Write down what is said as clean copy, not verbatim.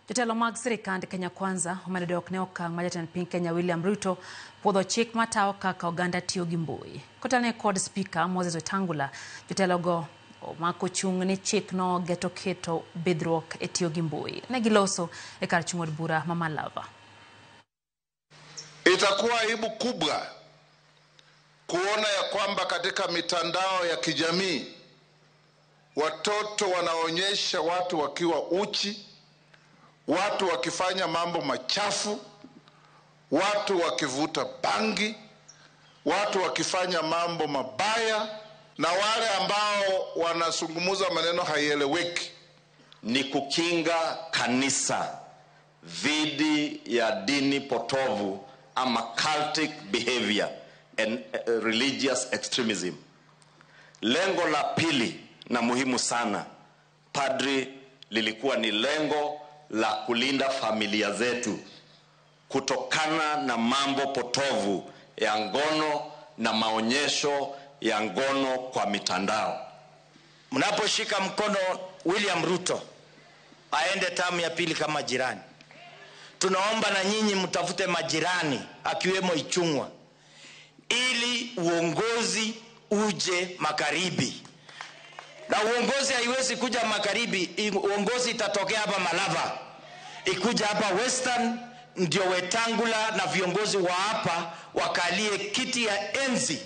Jotelo mag sirikand Kenya Kwanza omedo dok ne okang' ma jatend piny Kenya William Ruto puodho chik matayo kaka oganda tiyo gi mbui. Kotelne kod spika Moses Wetangula, jotelogo omako chung' ni chikno geto keto bidhruok e tiyo gi mbui. Ne giloso e kar chung' od bura ma Malava. Itakuwa aibu kubwa kuona ya kwamba katika mitandao ya kijamii watoto wanaonyesha watu wakiwa uchi, watu wakifanya mambo machafu, watu wakivuta bangi, watu wakifanya mambo mabaya, na wale ambao wanazungumza maneno haieleweki. Ni kukinga kanisa dhidi ya dini potovu ama cultic behavior and religious extremism. Lengo la pili na muhimu sana, padri, lilikuwa ni lengo la kulinda familia zetu kutokana na mambo potovu ya ngono na maonyesho ya ngono kwa mitandao. Mnaposhika mkono William Ruto aende tamu ya pili kama jirani, tunaomba na nyinyi mtafute majirani akiwemo Ichung'wa ili uongozi uje magharibi. Na uongozi haiwezi kuja magharibi, uongozi itatokea hapa Malava, ikuja hapa Western, ndio Wetangula na viongozi wa hapa wakalie kiti ya enzi.